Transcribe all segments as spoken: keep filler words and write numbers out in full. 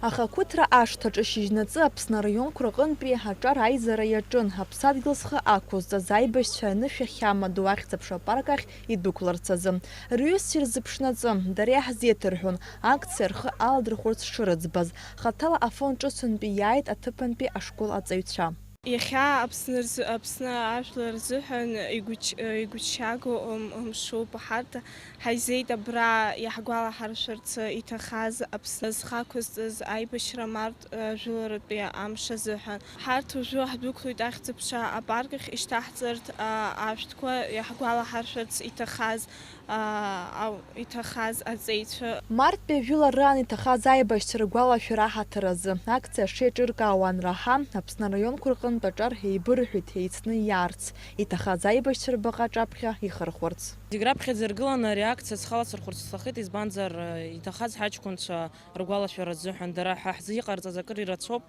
Ахақәиҭра ашҭаҿы шьыжьнаҵы Аԥсны араионқәа рҟынтәи аҿар аизара иаҿын, аԥсадгьыл зхы ақәызҵаз аибашьцәа анышә ахьамадоу ахьӡ-аԥша апарк ахь идәықәларц азы. Рҩызцәа ирзыԥшнаҵы, дара иаҳзеиҭарҳәон, акциа рхы аладырхәырц шырыӡбаз. Хаҭала Афон ҿыцынтәи иааит аҭыԥантәи ашкол аҵаҩцәа. Иахьа Аԥсны рзы, Аԥсны ажәлар рзыҳәан игәыч-, игәыҭшьаагоу м-, мшуп. Ҳарҭ ҳаизеит абра иаҳгәалаҳаршәарц иҭахаз Аԥсны зхы ақәызҵаз аибашьра мартә, э, жәыларатәи амш азыҳәан. Ҳарҭ уажәы ҳдәықәлоит ахьӡ-аԥша апарк ахь ишьҭаҳҵарҭ, а, ашәҭқәа иаҳгәалаҳаршәарц иҭахаз, а, ау-, иҭахаз аҵеицәа. Марттәи ажәылараан иҭахаз аибашьцәа ргәалашәара аҳаҭыр азы акциа шеиҿыркаауа анраҳа, Аԥсны араионқәа рҟынтә аҿар еибырҳәеит еицны иаарц, иҭахаз аибашьцәа рбаҟа аҿаԥхьа ихырхәарц. Зегь раԥхьаӡа иргыланы ари акциа схаласырхәырц сҭахеит, избанзар, иҭахаз ҳаҷкәынцәа ргәалашәара азыҳәан, дара ҳа ҳзы иҟарҵаз акыр ирацәоуп,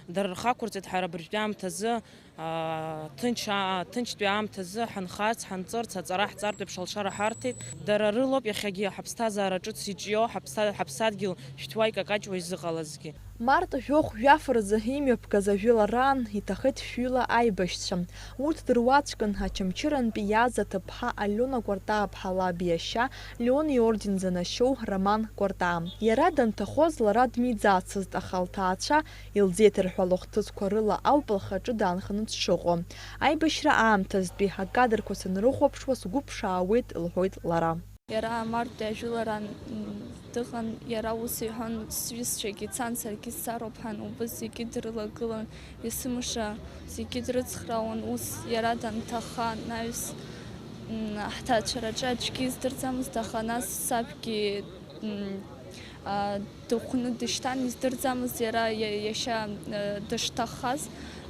дара рхы ақәырҵеит ҳара абыржәтәи аамҭазы, аа, ҭынч, аа, ҭынчтәи аамҭазы ҳанхарц, ҳанҵырц, аҵара ҳҵартә еиԥш алшара ҳарҭеит. Дара рылоуп иахьагьы ҳаԥсҭазаара ҿыц иҿио, ҳаԥсҭа-, ҳаԥсадгьыл шәҭуа икакаҷуа изыҟалазгьы. Март жәохә жәаф рзы имҩаԥгаз ажәылараан иҭахеит шәҩыла аибашьцәа. Урҭ дыруаӡәкын Очамчырантәи иааз аҭыԥҳа Алиона Кәартаа-ԥҳа лаб иашьа Леон иорден занашьоу Роман Кәартаа. Иара данҭахоз лара дмиӡацызт, аха лҭаацәа илзеиҭарҳәало хҭысқәа рыла ауп лхаҿы даанханы дшыҟоу. Аибашьра аамҭазтәи акадрқәа санрыхәаԥшуа сгәы ԥшаауеит, лҳәоит лара. Иара марттәи ажәылараан, м, дыҟан, иара ус иҳәон, сҩызцәагьы цан, саргьы сцароуп ҳәа, убыс зегьы дрылагылан, есымша зегьы дрыцхраауан, ус иара данҭаха, анаҩс, м, ҳҭаацәараҿы аӡәгьы издырӡамызт, аха нас сабгьы, м, а, дыхәны дышьҭан, издырӡамызт иара иа-, иашьа, э, дышҭаххаз,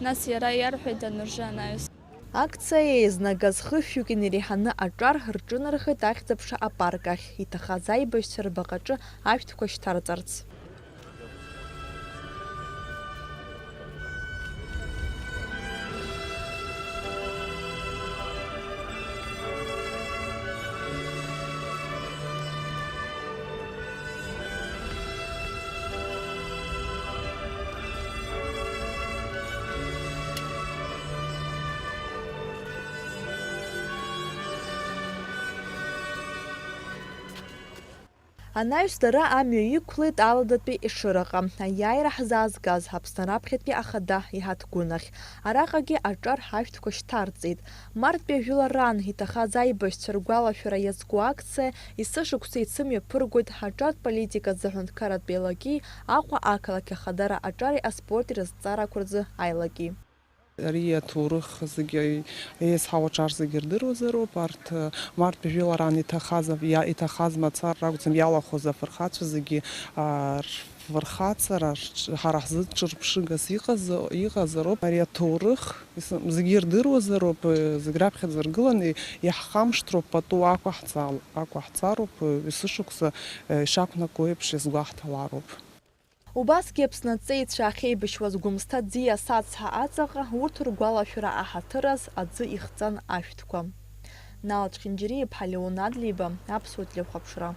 нас иара иарҳәеит даныржы анаҩс. Акциа еизнагаз хышәҩык инареиҳаны аҿар рҿынархеит ахьӡ-аԥша апарк ахь, иҭахаз аибашьцәа рбаҟаҿы ашәҭқәа шьҭарҵарц. Анаҩс дара амҩа иқәлеит Аладатәи Ешыраҟа, аиааира ҳзаазгаз Аԥсны раԥхьатәи ахада иҳаҭгәын ахь. Араҟагьы аҿар ҳашәҭқәа шьҭарҵеит. Марттәи ажәылараан иҭахаз аибашьцәа ргәалашәара иазку акциа есышықәса ицымҩаԥыргоит аҿартә политика азы аҳәынҭқарратә еилаки Аҟәа ақалақь ахадара аҿари аспорти рызҵаарақәа рзы аилаки. Ари аҭоурых зегьы, еизҳау аҿар зегьы ирдыруазароуп. Арҭ, март жәылараан иҭахаз, иа-, иҭахаз мацара ракәӡам, иалахәыз афырхацәа зегьы, а, рфырхацара, рҿ-, ҳара ҳзы ҿырԥшыгас иҟазо-, иҟазароуп. Ари аҭоурых ис-, зегьы ирдыруазароуп, зегь раԥхьаӡа ргыланы иаҳхамышҭроуп, пату ақәаҳҵал-, ақәаҳҵароуп, есышықәса, ишақәнаго еиԥш иазгәаҳҭалароуп. Убасгьы Аԥсны аҵеицәа ахьеибашьуаз Гәымсҭа ӡиас ацҳа аҵаҟа урҭ ргәалашәара аҳаҭыраз аӡы ихҵан ашәҭқәа. Нал Чхинџьариа-иԥҳа Леон Адлеиба, Аԥсуа телехәаԥшра.